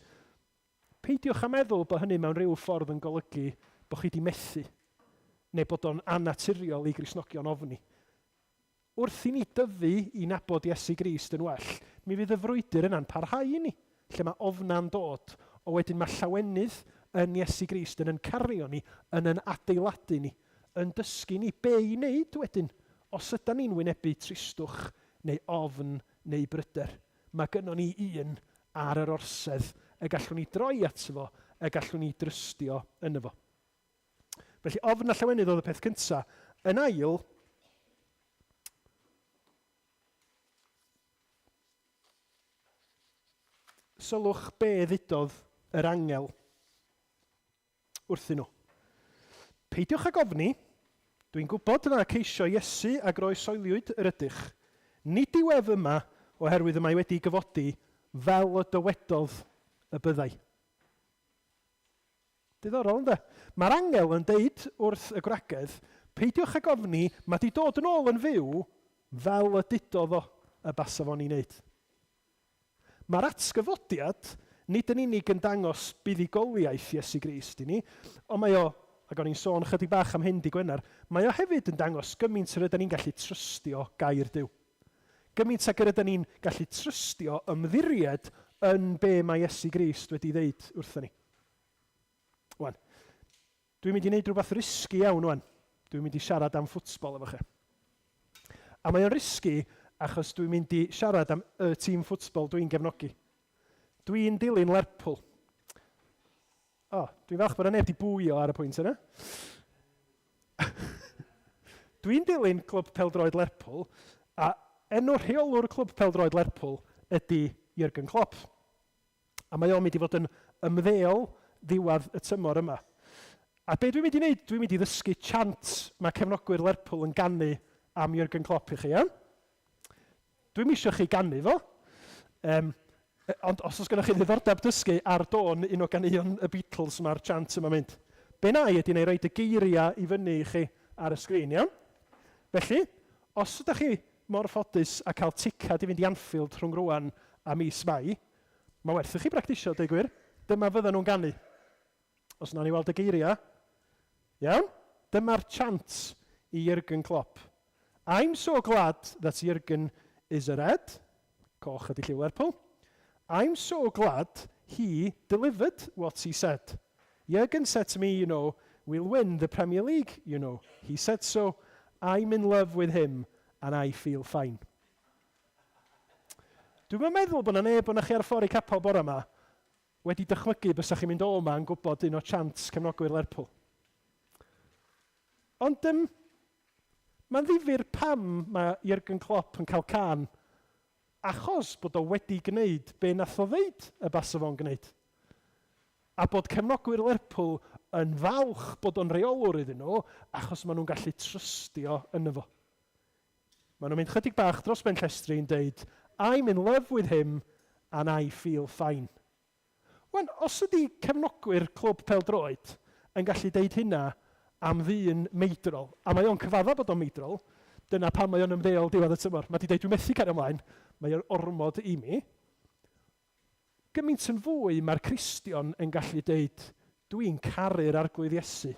Speaker 1: peidiwch â meddwl bod hynny mewn rhyw ffordd yn golygu bod chi wedi methu, neu bod o'n annaturiol i Gristnogion ofni. Wrth i ni dyfu i nabod Iesu Grist yn well, mi fydd y frwydr yna'n parhau i ni, lle mae ofna'n dod, o wedyn mae llawenydd yn Iesu Grist yn yn cario ni, yn yn adeiladu ni, yn dysgu ni be i wneud wedyn os ydan ni'n wynebu tristwch neu ofn neu bryder. Mae gynnon ni un ar yr orsedd y gallwn ni droi ato fo, y gallwn ni drystio yno fo. Felly, ofn a llawenydd oedd y peth cyntaf. Yn ail, Sylwch be ddudodd yr angel wrthyn nhw. Peidiwch ag ofni, dwi'n gwybod na ceisio Iesu a groesoeliwyd yr ydych. Nid yw ef yma oherwydd y mae wedi gyfodi fel y dywedodd y byddai. Diddorol, ynde? Mae'r angel yn deud wrth y gwragedd, peidiwch ag ofni, mae di dod yn ôl yn fyw fel y dudodd o y basa fo'n ei wneud. Mae'r atgyfodiad nid yn unig yn dangos buddugoliaeth Iesu Grist i ni, ond mae o, ac o'n i'n sôn chydig bach am hyn di Gwener, mae o hefyd yn dangos gymaint yr ydyn ni'n gallu trystio gair Duw. Gymaint ag yr ydyn ni'n gallu trystio ymddiried yn be mae Iesu Grist wedi ddeud wrthon ni. Wan, dwi'n mynd i wneud rhywbeth risky iawn wan. Dwi'n mynd i siarad am ffwtsbol efo chi. A mae o'n risky achos dwi'n mynd i siarad am y tîm ffwtsbol dwi'n gefnogi. Dwi'n dilyn Lerpwl. O, oh, dwi'n falch bod yna neb di bwyo ar y pwynt yna. Dwi'n dilyn Clwb Pêl-droed Lerpwl, a enw rheolwr Clwb Pêl-droed Lerpwl ydy Jurgen Klopp. A mae o'n mynd i fod yn ymddeol ddiwedd y tymor yma. A be dwi'n mynd i wneud, dwi'n mynd i ddysgu chant mae cefnogwyr Lerpwl yn ganu am Jurgen Klopp i chi, iawn? Dwi'm isio chi ganu fo, um, ond os oes gennych chi ddiddordeb dysgu ar dôn un o ganeuon y Beatles mae'r chant yma'n mynd. Be na i ydy na i roed y geiriau i fyny i chi ar y sgrin, iawn? Felly, os ydych chi mor ffodus a cael ticad i fynd i Anfield rhwng rwan a mis Mai, mae werth i chi bractisio, deud gwir. Dyma fyddan nhw'n ganu. Os wnawn ni weld y geiriau. Iawn? Dyma'r chant i Jurgen Klopp. I'm so glad that Jurgen is a red. Coch ydy lliw Lerpwl. I'm so glad he delivered what he said. Jurgen said to me, you know, we'll win the Premier League, you know. He said so. I'm in love with him and I feel fine. Dwi'm yn meddwl bod 'na neb ohonoch chi ar y ffordd i capel bore yma wedi dychmygu bysa chi'n mynd o 'ma yn gwybod un o chants cefnogwyr Lerpwl. Ond um, mae'n ddifyr pam mae Jurgen Klopp yn cael can achos bod o wedi gwneud be nath o ddeud y basa fo'n gwneud. A bod cefnogwyr Lerpwl yn falch bod o'n reolwr iddyn nhw achos maen nhw'n gallu trystio yno fo. Maen nhw'n mynd chydig bach dros ben llestri yn deud I'm in love with him and I feel fine. Wan, os ydy cefnogwyr clwb pêl-droed yn gallu deud hynna am ddyn meidrol, a mae o'n cyfadda bod o'n meidrol, dyna pam mae o'n ymddeol diwedd y tymor. Mae 'di deud dwi'n methu cario ymlaen, mae o'n ormod i mi. Gymaint yn fwy mae'r Cristion yn gallu deud dwi'n caru'r Arglwydd Iesu.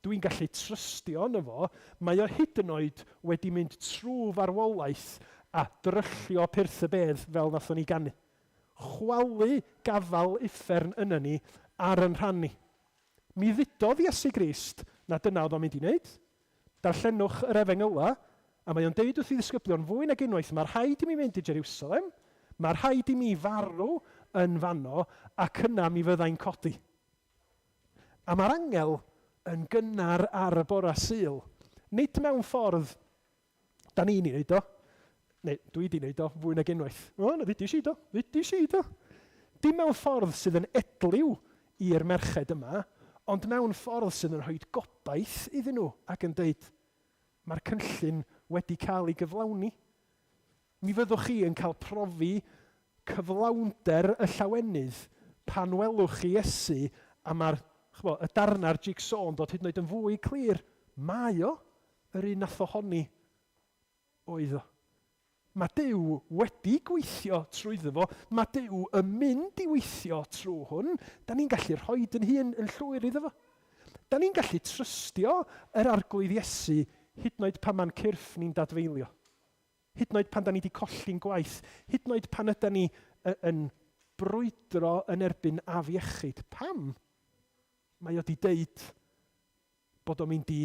Speaker 1: Dwi'n gallu trystio yno fo, mae o hyd yn oed wedi mynd trwy farwolaeth a dryllio pyrth y bedd fel nathon ni ganu. Chwalu gafael uffern yna ni ar yn rhan ni. Mi ddudodd Iesu Grist na dyna oedd o'n mynd i wneud. Darllenwch yr Efengylau, a mae o'n deud wrth ei ddisgyblion fwy nag unwaith, mae rhaid i mi fynd i Jerusalem, mae rhaid i mi farw yn fanno, ac yna mi fyddai'n codi. A mae'r angel yn gynnar ar y bora Sul. Nid mewn ffordd da ni'n ei wneud o, neu dwi di wneud o fwy nag unwaith. O, na ddudis i do, ddudis i do. Dim mewn ffordd sydd yn edliw i'r merched yma, ond mewn ffordd sydd yn rhoi gobaith iddyn nhw ac yn deud, mae'r cynllun wedi cael ei gyflawni. Mi fyddwch chi yn cael profi cyflawnder y llawenydd pan welwch chi Iesu a mae'r, ch'mo', y darnau'r jig-so yn dod hyd yn oed yn fwy clir. Mae o, yr un nath ohoni oedd o. Mae Duw wedi gweithio trwyddo fo, mae Duw yn mynd i weithio trwy hwn, da ni'n gallu rhoi yn hun yn llwyr iddo fo. Da ni'n gallu trystio yr Arglwydd Iesu hyd yn oed pan mae'n cyrff ni'n dadfeilio. Hyd yn oed pan da ni wedi colli'n gwaith, hyd yn oed pan yda ni yn brwydro yn erbyn afiechyd. Pam? Mae o wedi deud bod o'n mynd i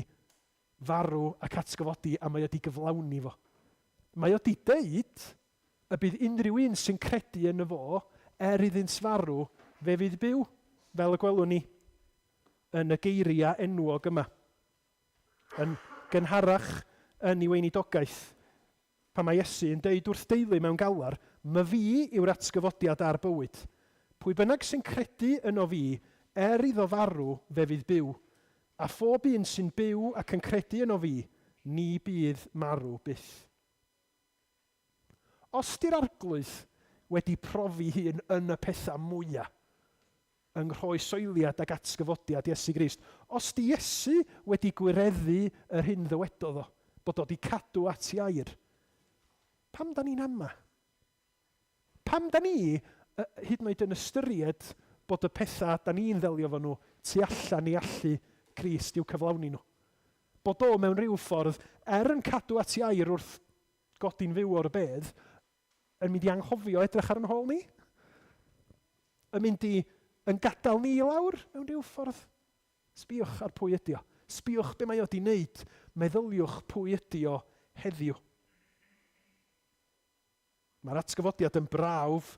Speaker 1: farw ac atgyfodi a mae o wedi gyflawni fo. Mae o wedi deud y bydd unrhyw un sy'n credu yn y fo, er iddynt farw, fe fydd byw, fel y gwelwn ni yn y geiriau enwog yma. Yn gynharach yn ei weinidogaeth, pan mae Iesu yn deud wrth deulu mewn galar, Myfi yw'r atgyfodiad a'r bywyd. Pwy bynnag sy'n credu yno fi, er iddo farw, fe fydd byw. A phob un sy'n byw ac yn credu yno fi, ni bydd marw byth. Os 'di'r Arglwydd wedi profi hun yn y pethau mwya, yng nghroesoeliad ac atgyfodiad Iesu Grist, os 'di Iesu wedi gwireddu yr hyn ddywedodd o, bod o 'di cadw at 'i air, pam 'da ni'n ama? Pam 'da ni hyd yn oed yn ystyried bod y pethau 'da ni'n ddelio efo nhw tu allan i allu Crist i'w cyflawni nhw? Bod o mewn rhyw ffordd, er yn cadw at 'i air wrth godi'n fyw o'r bedd, yn mynd i anghofio edrych ar yn hôl ni? Yn mynd i yn gadael ni i lawr mewn rhyw ffordd? Sbïwch ar pwy ydi o. Sbïwch be mae o 'di wneud. Meddyliwch pwy ydi o heddiw. Mae'r atgyfodiad yn brawf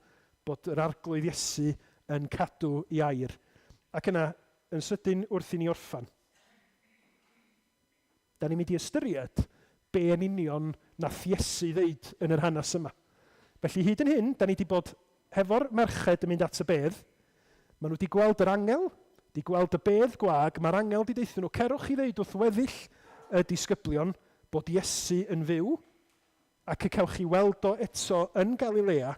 Speaker 1: bod yr Arglwydd Iesu yn cadw ei air. Ac yna, yn sydyn wrth i ni orffen, da ni'n mynd i ystyried be yn union nath Iesu ddeud yn yr hanes yma. Felly hyd yn hyn, da ni wedi bod hefo'r merched yn mynd at y bedd. Maen nhw wedi gweld yr angel, wedi gweld y bedd gwag, mae'r angel wedi deutha nhw, cerwch i ddeud wrth weddill y disgyblion bod Iesu yn fyw, Ac y cewch chi weld o eto yn Galilea,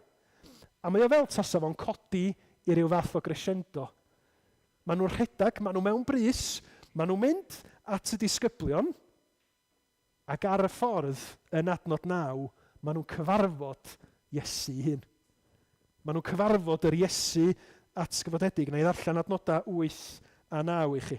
Speaker 1: a mae o fel tasa fo'n codi i ryw fath o grescendo. Maen nhw'n rhedeg, maen nhw mewn brys, maen nhw'n mynd at y disgyblion, ac ar y ffordd, yn adnod 9, maen nhw'n cyfarfod Iesu ei hun. Maen nhw'n cyfarfod yr Iesu atgyfodedig. Na i ddarllen adnodau 8 a 9 i chi.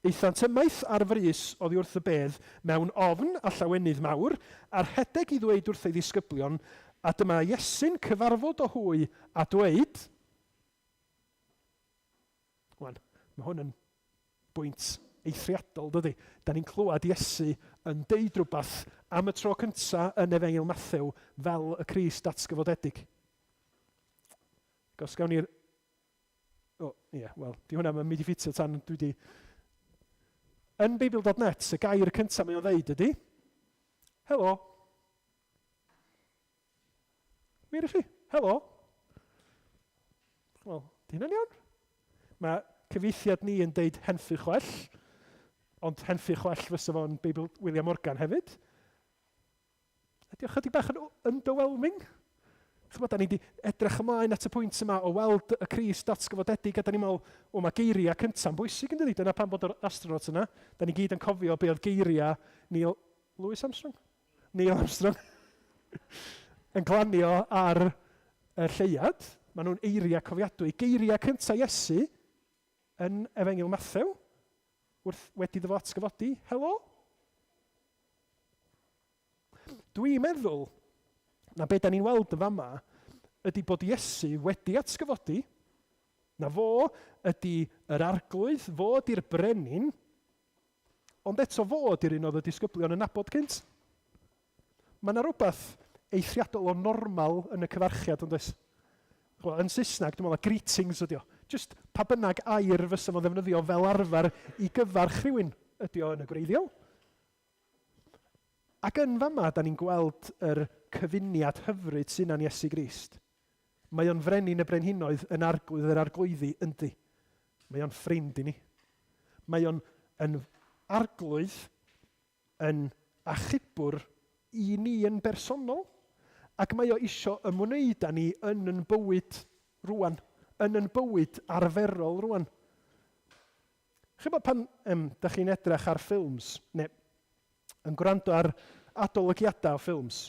Speaker 1: Aethant ymaith ar frys oddi wrth y bedd mewn ofn a llawenydd mawr, a rhedeg i ddweud wrth ei ddisgyblion, a dyma Iesu'n cyfarfod â hwy a dweud, Wan, mae hwn yn bwynt eithriadol, dydy? Da ni'n clywed Iesu yn deud rhywbeth am y tro cyntaf yn Efengyl Mathew fel y Crist atgyfodedig. Ac os gawn ni'r O, ie, yeah, wel, di hwnna yn mynd i ffitio tan dwi di... Yn Beibl.net, y gair cyntaf mae o'n ddeud ydy, helo. Wir i chi, helo. Wel, di hynna'n iawn? Mae cyfieithiad ni yn deud henffu chwell, ond henffu chwell fysa fo'n Beibl William Morgan hefyd. Ydy o chydig bach yn underwhelming? Chymod, da ni wedi edrych ymlaen at y pwynt yma o weld y Crist datgyfodedig, a da ni'n meddwl, o, mae geiriau cynta'n bwysig yn dydi? Dyna pam bod yr astronaut yna. Da ni gyd yn cofio be oedd geiriau Neil Louis Armstrong? Neil Armstrong yn glanio ar y lleuad. Maen nhw'n eiriau cofiadwy. Geiriau cyntaf Iesu yn Efengyl Mathew, wrth wedi iddo fo atgyfodi, helo? Dwi'n meddwl na be da ni'n weld yn fama ydy bod Iesu wedi atgyfodi, na fo ydy yr arglwydd, fo ydy'r brenin, ond eto fo ydy'r un oedd y disgyblion yn nabod cynt. Mae yna rhywbeth eithriadol o normal yn y cyfarchiad, ond oes? Ch'mo', yn Saesneg, dwi'n meddwl na greetings ydi o. Jyst pa bynnag air fysa fo'n ddefnyddio fel arfer i gyfarch rhywun ydi o yn y gwreiddiol. Ac yn fama, da ni'n gweld yr cyfuniad hyfryd sy'n yn Iesu Grist. Mae o'n frenin y brenhinoedd yn arglwydd yr arglwyddi, yndi. Mae o'n ffrind i ni. Mae o'n yn arglwydd, yn achubwr i ni yn bersonol. Ac mae o isio ymwneud â ni yn yn bywyd rwan, yn yn bywyd arferol rwan. Chibod pan um, da chi'n edrych ar ffilms, neu yn gwrando ar adolygiadau o ffilms,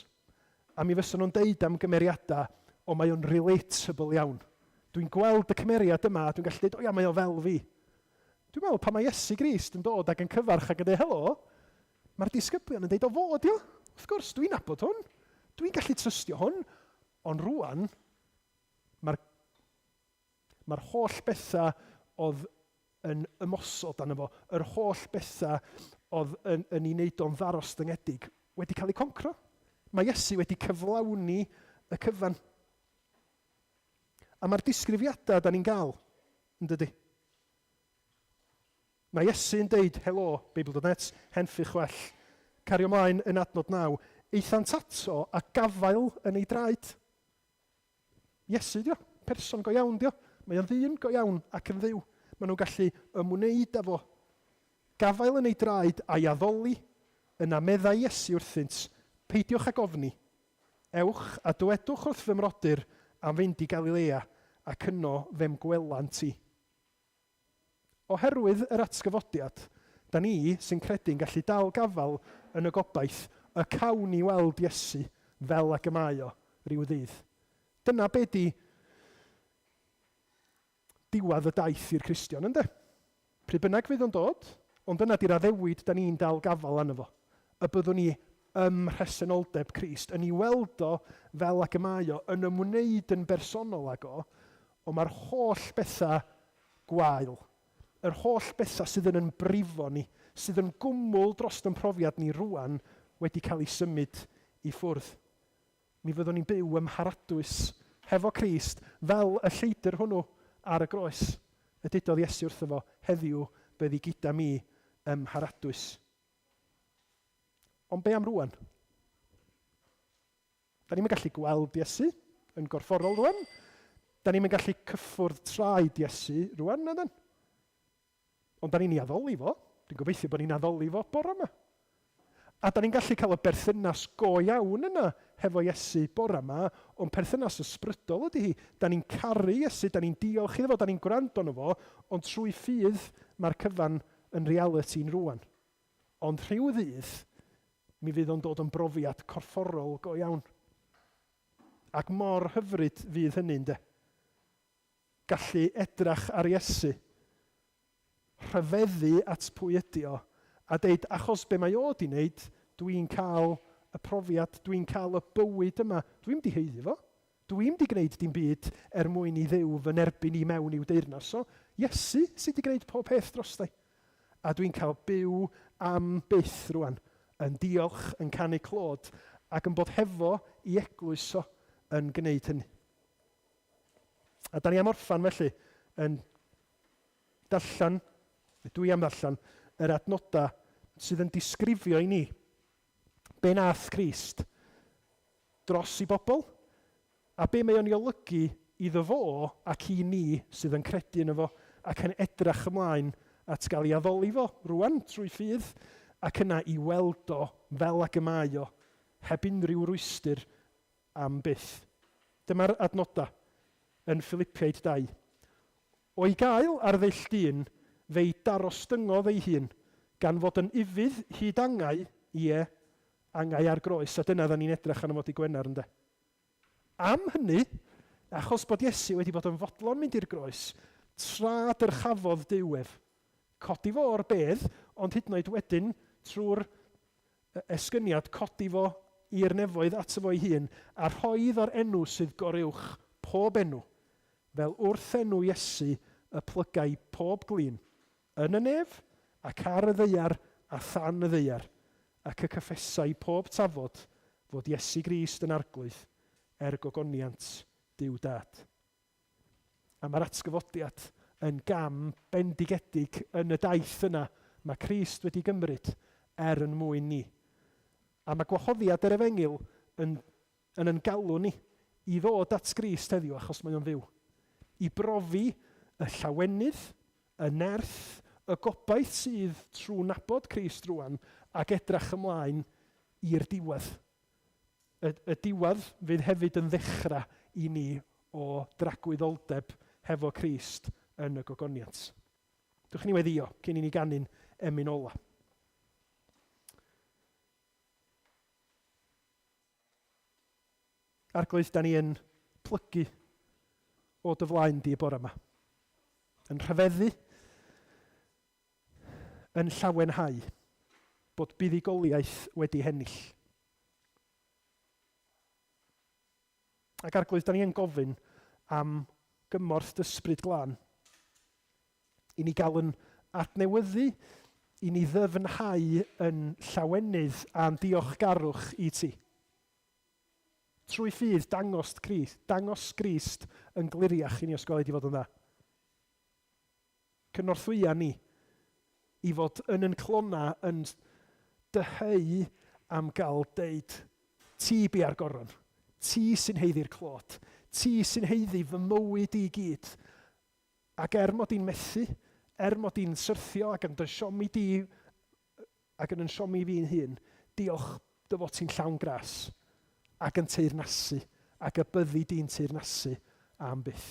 Speaker 1: a mi fysa nhw'n deud am gymeriadau, o mae o'n relatable iawn. Dwi'n gweld y cymeriad yma a dwi'n gallu deud, o ia, mae o fel fi. Dwi'n meddwl pan mae Iesu Grist yn dod ac yn cyfarch ac yn dweud helo, mae'r disgyblion yn deud, o fo ydi o. Wrth gwrs, dwi'n nabod hwn. Dwi'n gallu trystio hwn. Ond rwan, mae'r Mae'r holl bethau oedd yn ymosod arno fo, yr holl bethau oedd yn, yn ei wneud o'n ddarostyngedig, wedi cael eu concro. Mae Iesu wedi cyflawni y cyfan. A mae'r disgrifiadau da ni'n gael, yn dydy? Mae Iesu'n deud, helo, Beibl.net, henffych well. Cario mlaen yn adnod 9. Aethant ato a gafael yn ei draed. Iesu dio, person go iawn dio. Mae o'n ddyn go iawn ac yn dduw. Maen nhw'n gallu ymwneud â fo. Gafael yn ei draed a'i addoli, yna meddai Iesu wrthynt, Peidiwch ag ofni. Ewch a dywedwch wrth fy mrodyr am fynd i Galilea, ac yno fe'm gwelant i. Oherwydd yr atgyfodiad, da ni sy'n credu'n gallu dal gafael yn y gobaith y cawn ni weld Iesu fel ag y mae o, ryw ddydd. Dyna be di diwedd y daith i'r Cristion, ynde? Pryd bynnag fydd o'n dod, ond dyna di'r addewid da ni'n dal gafael arno fo, y byddwn ni ym mhresenoldeb Crist, yn ei weld o fel ag y mae o, yn ymwneud yn bersonol ag o, ond mae'r holl bethau gwael, yr holl bethau sydd yn yn brifo ni, sydd yn gwmwl dros yn profiad ni rwan, wedi cael ei symud i ffwrdd. Mi fyddwn ni'n byw ym mharadwys hefo Crist fel y lleidr hwnnw ar y groes. Y dudodd Iesu wrtho fo, Heddiw byddi gyda mi ym mharadwys. Ond be am rwan? Da ni'm yn gallu gweld Iesu yn gorfforol rwan. Da ni'm yn gallu cyffwrdd traed Iesu rwan, na dan? Ond da ni'n ei addoli fo. Dwi'n gobeithio bod ni'n addoli fo bore yma. A da ni'n gallu cael y berthynas go iawn yna hefo Iesu bore yma, ond perthynas ysbrydol ydy hi. Da ni'n caru Iesu, da ni'n diolch iddo fo, da ni'n gwrando arno fo, ond trwy ffydd mae'r cyfan yn realiti'n rwan. Ond rhyw ddydd, mi fydd o'n dod yn brofiad corfforol go iawn. Ac mor hyfryd fydd hynny, ynde? Gallu edrach ar Iesu, rhyfeddu at pwy ydy o, a deud, achos be mae o 'di wneud, dwi'n cael y profiad, dwi'n cael y bywyd yma, dwi'm 'di haeddu fo, dwi'm 'di gwneud dim byd er mwyn i Dduw fy nerbyn i mewn i'w deyrnas o, Iesu sydd 'di gwneud pob peth drosta i. A dwi'n cael byw am byth rwan, yn diolch, yn canu clod, ac yn bod hefo i eglwys o yn gwneud hynny. A da ni am orffan felly yn darllen, dwi am ddarllen, yr adnodau sydd yn disgrifio i ni be nath Crist dros i bobl a be mae o'n ei olygu iddo fo ac i ni sydd yn credu yno fo ac yn edrach ymlaen at gael ei addoli fo rwan trwy ffydd ac yna i weld o fel ag y mae o heb unrhyw rwystr am byth. Dyma'r adnodau yn Philipiaid 2. O'i gael ar ddull dyn, fe'i darostyngodd ei hun, gan fod yn ufudd hyd angau, ie, angau ar groes, a dyna dda ni'n edrach arno fo dy Gwener, ynde? Am hynny, achos bod Iesu wedi bod yn fodlon mynd i'r groes, tra dyrchafodd Duw ef. Codi fo o'r bedd, ond hyd yn oed wedyn, trwy'r esgyniad, codi fo i'r nefoedd ato fo'i hun, a rhoi iddo'r enw sydd goruwch pob enw, fel wrth enw Iesu y plygai pob glin, yn y nef, ac ar y ddaear, a than y ddaear, ac y cyffesai pob tafod fod Iesu Grist yn Arglwydd, er gogoniant Duw Dad. A mae'r atgyfodiad yn gam bendigedig yn y daith yna mae Crist wedi gymryd er yn mwyn ni. A mae gwahoddiad yr Efengyl yn yn yn galw ni i ddod at Grist heddiw achos mae o'n fyw. I brofi y llawenydd, y nerth, y gobaith sydd trwy nabod Crist rwan ac edrach ymlaen i'r diwedd. Y, y diwedd fydd hefyd yn ddechrau i ni o dragwyddoldeb hefo Crist yn y gogoniant. Dwch ni weddio cyn i ni ganu'n emyn ola. Arglwydd, da ni yn plygu o dy flaen di y bore yma. Yn rhyfeddu, yn llawenhau bod buddugoliaeth wedi hennill. Ac Arglwydd, da ni yn gofyn am gymorth dy Ysbryd Glân i ni gael yn adnewyddu, i ni ddyfnhau yn llawenydd a'n diolchgarwch i ti. Trwy ffydd, dangos Crist, dangos Grist yn gliriach i ni os gweli di fod yn dda. Cynorthwya ni i fod yn yn clona yn dyheu am gael deud, Ti bia'r goron, ti sy'n haeddu'r clod, Ti sy'n haeddu fy mywyd i gyd. Ac er mod i'n methu, er mod i'n syrthio ac yn dy siomi di ac yn yn siomi fi'n hun, diolch dy fod ti'n llawn gras ac yn teyrnasu ac y byddi di'n teyrnasu am byth.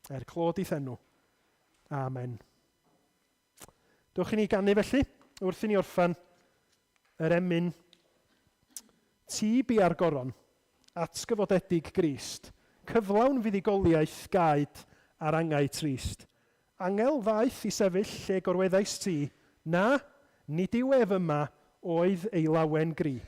Speaker 1: Er clod i'th enw. Amen. Dewch i ni ganu felly, wrth i ni orffen yr emyn Ti bia'r goron, atgyfodedig Grist, cyflawn fuddugoliaeth gaed ar angau trist. Angel ddaeth i sefyll lle gorweddaist ti, na, nid yw ef yma, oedd ei lawen gri.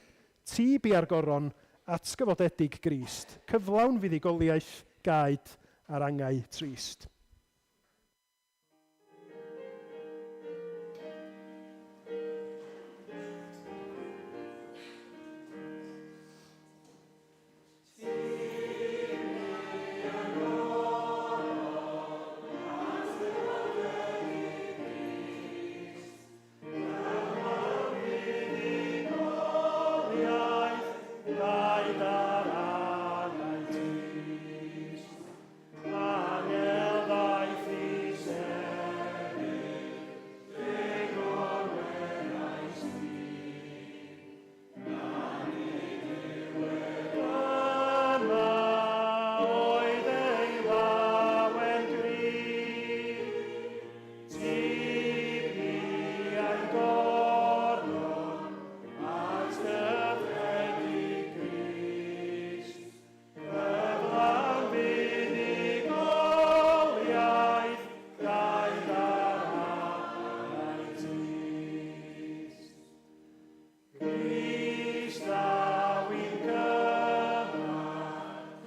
Speaker 1: Ti bia'r goron, atgyfodedig Grist, cyflawn fuddugoliaeth gaed ar angau trist.
Speaker 3: Angel ddaeth i sefyll lle gorweddais di. Na nid yw ef yma, oedd ei lawen gri. Ti piau'r goron at gyffredin Grist. Cyflawn fuddugoliaeth gaeth ar angau trist. Crist ddaw i'n cyma,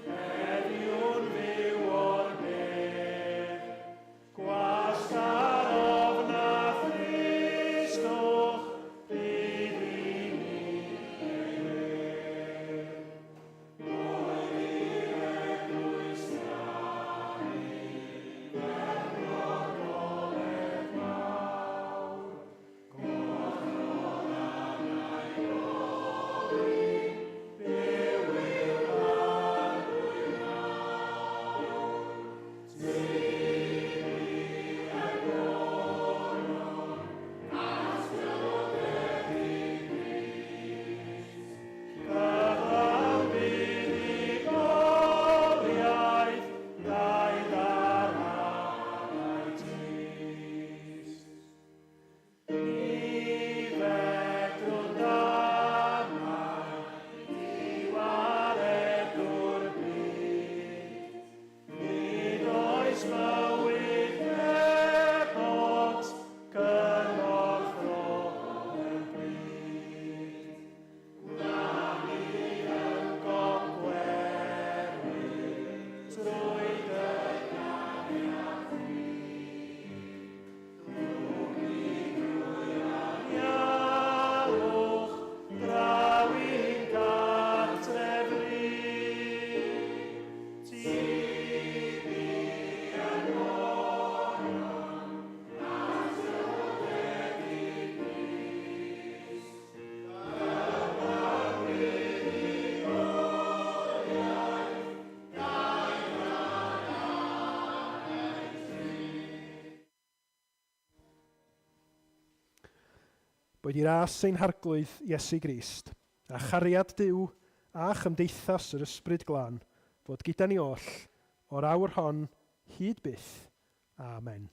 Speaker 3: heddiw'n fyw o'r bedd. Gwasgar ofn a thristwch bydd i ni ei wedd. Cyflawn buddugoliaeth gaed ar angau trist. Ni fedrwn damau diwaredd-dwr byd. Nid oes mywyd hebot cymorth o mewn byd. Gwna mi yn gogwernu trwy dy gariad di. Ddwg mi drwy anialwch draw i'n cartref ry. Ti bia'r goron atgyfodedig Grist. Cyflawn buddugoliaeth gaeth ar angau trist.
Speaker 1: Boed i ras ein Harglwydd Iesu Grist, a chariad Duw a chymdeithas yr Ysbryd Glân fod gyda ni oll, o'r awr hon hyd byth. Amen.